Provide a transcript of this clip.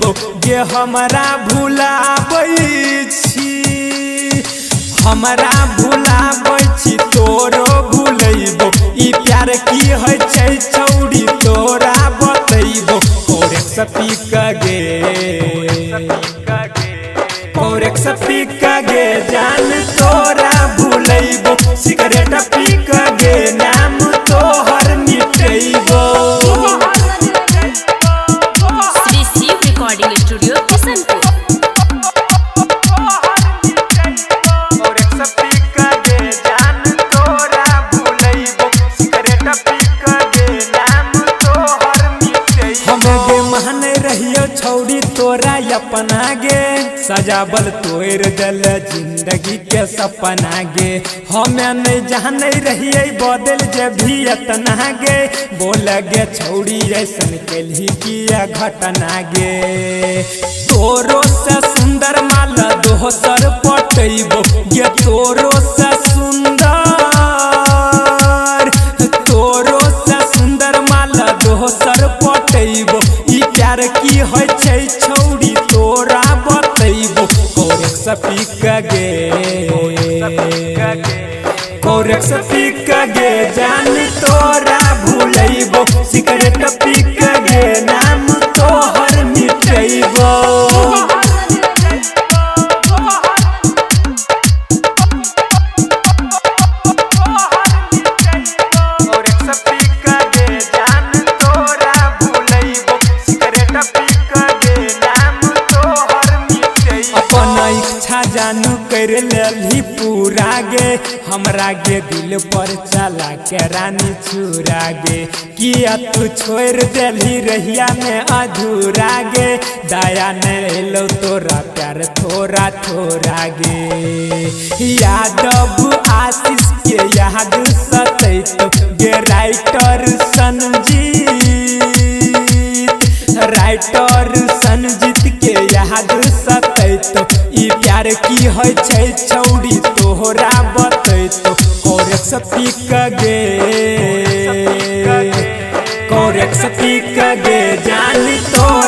बतैबो गे हमरा भुलाबै छी, हमरा भुलाबै छी तोरो भुलैबो। ई प्यार की होइ छै छौड़ी तोरा बतैबो। कोरेक्स पी के गे, कोरेक्स पी के गे जान तोरा भुलैबो। सिगरेट पी के गे नाम तोहर मिटैबो। Shri Shiv recording studio Kishanpur. Corex पी के गे जान तोरा भुलैबो। सिगरेट पी के गे नाम तोहर मिटैबो। हमे गे माने रहियो छौड़ी तोरा अपना गे, सजावल तोड़ दल जिंदगी के सपना गे। हमें नहीं जाने रहिए बदल जे भी एतना गे, बोल गे छौड़ी ऐसन केलही किया घटना गे। तोरो से सुंदर माल दोसर पटैबो गे, तोरो से सुंदर, तोरो से सुंदर माल दोसर पटैबो। ई प्यार की होइ छै छौड़ी तोरा बतैबो। कोरेक्स पी के गे, कोरेक्स पी के गे जान तोरा भुलैबो। सिगरेट पी के गे नाम तोहर मिटैबो। कोरेक्स पी के गे जान तोरा भुलैबो। सिगरेट पी के गे नाम तोहर मिटैबो। अपन इच्छा जानू कर लेलही पूरा गे, हमरा गे दिल पर चला के रानी छुरा गे। किया तू छोड़ देलही रहिया में अधूरा गे, दया नहीं एलो तोरा प्यार थोड़ा थोड़ा गे। यादव आशीष के याद सतैतो गे, राइटर संजीत, राइटर संजीत के याद सतैतो। ई प्यार की होइ छै छौड़ी तोहरा बतैतो। कोरेक्स पी के गे, कोरेक्स पी के गे जान तोरा